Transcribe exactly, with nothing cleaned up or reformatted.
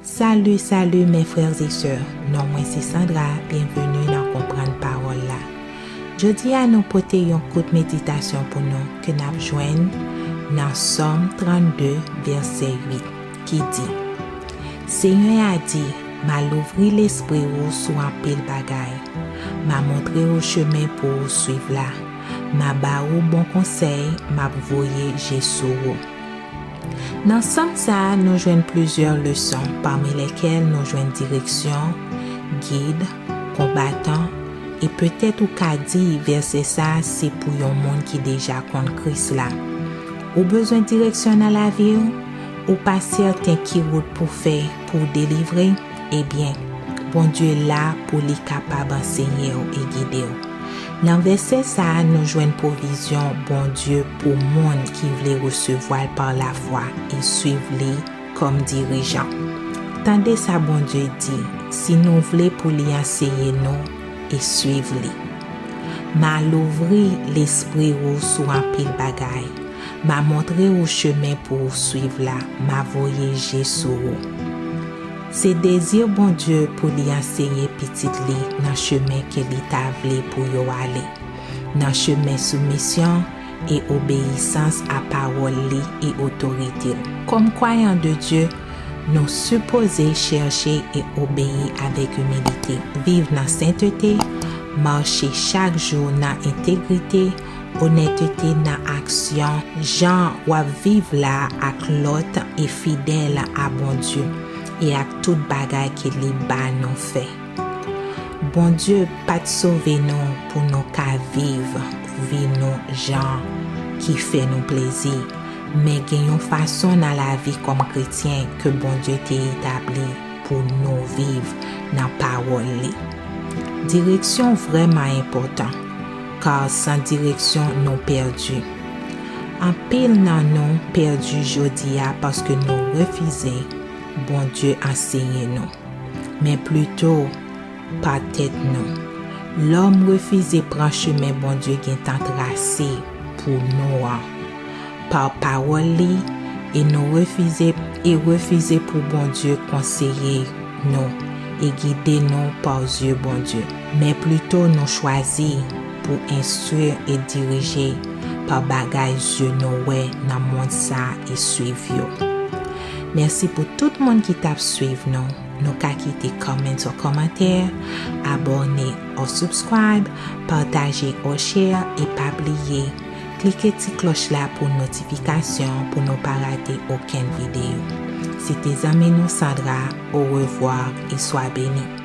Salut, salut mes frères et sœurs. Non mwen se Sandra, byenveni nan Konprann Pawòl la. Jodi a nou pote yon kout meditasyon pou nou ke n ap jwenn nan Sòm trannde, vèsè uit, ki di, Senyè a di, m a louvri lespri ou sou anpil bagay. M a montre ou chemen pou ou swiv la. M a ba ou bon konsèy, m ap voye je sou ou. Nan Sòm sa a, nou jwenn plizyè leson, pami lèkèl nou jwenn direksyon, gid, konbatan, e petèt ou ka di vèsè sa a se pou yon moun ki deja konn Kris la. Ou bezwen direksyon nan lavi w? Ou pa sèten ki wout pou fè pou w delivre? Ebyen, Bondye la pou li kapab ansenye w e gide w. Nan vèsè sa a, nou jwenn pwovizyon Bondye pou moun ki vle resevwa l pa lafwa e swiv li kòm dirijan. Tande sa Bondye di, si nou vle pou li anseye nou e swiv li. M a louvri lespri ou sou anpil bagay. M a montre ou chemen pou ou swiv la. M a voye je sou ou. Se dezi Bondye pou li anseye pitit li nan chemen ke li ta vle pou yo ale, nan chemen soumisyon e obeyisans a pawòl li e otorite l. Kòm kwayan de Dye, nou sipoze chèche e obeyi avèk imilite, viv nan sentete, mache chak jou nan entegrite, onètete nan aksyon, jan w ap viv la ak lòt e fidèl a Bondye e ak tout bagay ke li ba nou fè. Bondye pa t sove nou pou nou ka viv vi nou jan ki fè nou plezi, men gen yon fason nan lavi kòm kretyen ke Bondye te etabli pou nou viv nan pawòl li. Direksyon vrèman enpòtan, ka san direksyon nou pèdi. Anpil nan nou pèdi jodi a paske nou refize Bondye anseye nou, men plito pa tèt nou. Lòm refize pran chemen Bondye gentan trase pou nou an pa pawòl li, e nou refize e refize pou Bondye konseye nou e gide nou pa zye Bondye, men plito nou chwazi pou enstwi e dirije pa bagay zye nou wè nan mond sa e swiv yo. Mèsi pou tout moun ki t ap swiv nou. Nou ka kite comments ou kòmantè, abòne ou subscribe, pataje ou share e pa bliye klike ti klòch la pou notifikasyon pou nou pa rate okenn videyo. Se te zanmi nou Sandra, au revoir e swa beni.